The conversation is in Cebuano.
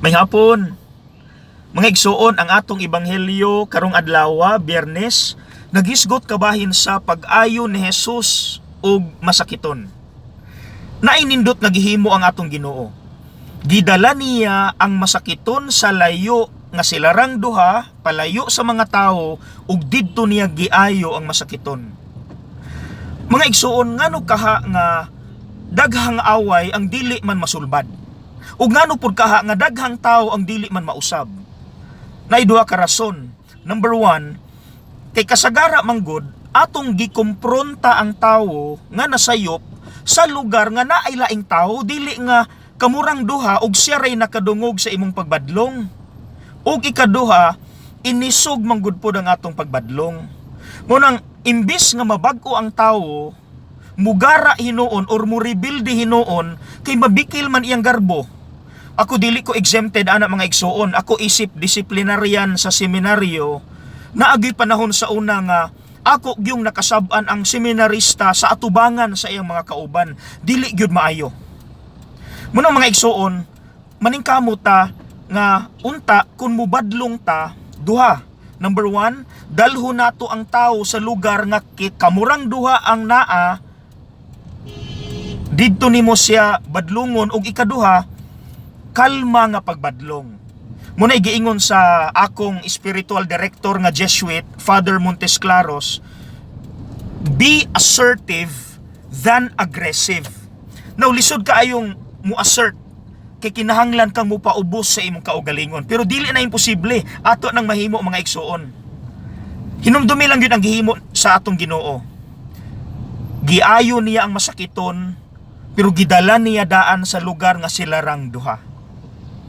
Maayong hapon. Mga igsuon, ang atong ebanghelyo karong adlaw, Biyernes, nagisgot kabahin sa pag-ayo ni Jesus og masakiton. Naay nindot nga gihimo ang atong Ginoo. Gidala niya ang masakiton sa layo nga silarang duha, palayo sa mga tawo, ug didto niya giayo ang masakiton. Mga igsuon, ngano kaha nga daghang away ang dili man masulbad? Ug ngano pud kaha nga daghang tawo ang dili man mausab? Naay duha ka rason. Number one, kay kasagara manggod atong gikompronta ang tawo nga nasayop sa lugar nga naay laing tawo, dili nga kamurang duha ug siya ray nakadungog sa imong pagbadlong. Ug ikaduha, inisog manggod pod ang atong pagbadlong. Mao nang imbis nga mabag-o ang tawo, mugara hinuon or murebilde hinuon kay mabikil man iyang garbo. Ako, dili ko exempted ana, mga igsuon. Ako, isip disciplinarian sa seminaryo, naagi panahon sa una nga ako gyung nakasab-an ang seminarista sa atubangan sa iyang mga kauban. Dili gyud maayo. Mao nang, mga igsuon, maningkamot ta nga unta kung mubadlong ta, duha. Number one, dalho nato ang tao sa lugar nga kamurang duha ang naa, didto nimo siya badlungon. Ug ikaduha, kalma nga pagbadlong. Mao na giingon sa akong spiritual director nga Jesuit, Father Montes Claros, "Be assertive than aggressive." Now, lisod kaayong mo assert kay kinahanglan kang mupaubos sa imong kaugalingon. Pero dili na imposible, ato nang mahimo, mga igsuon. Hinumdumi lang yun ang gihimo sa atong Ginoo. Giayo niya ang masakiton, pero gidala niya daan sa lugar nga sila rang duha.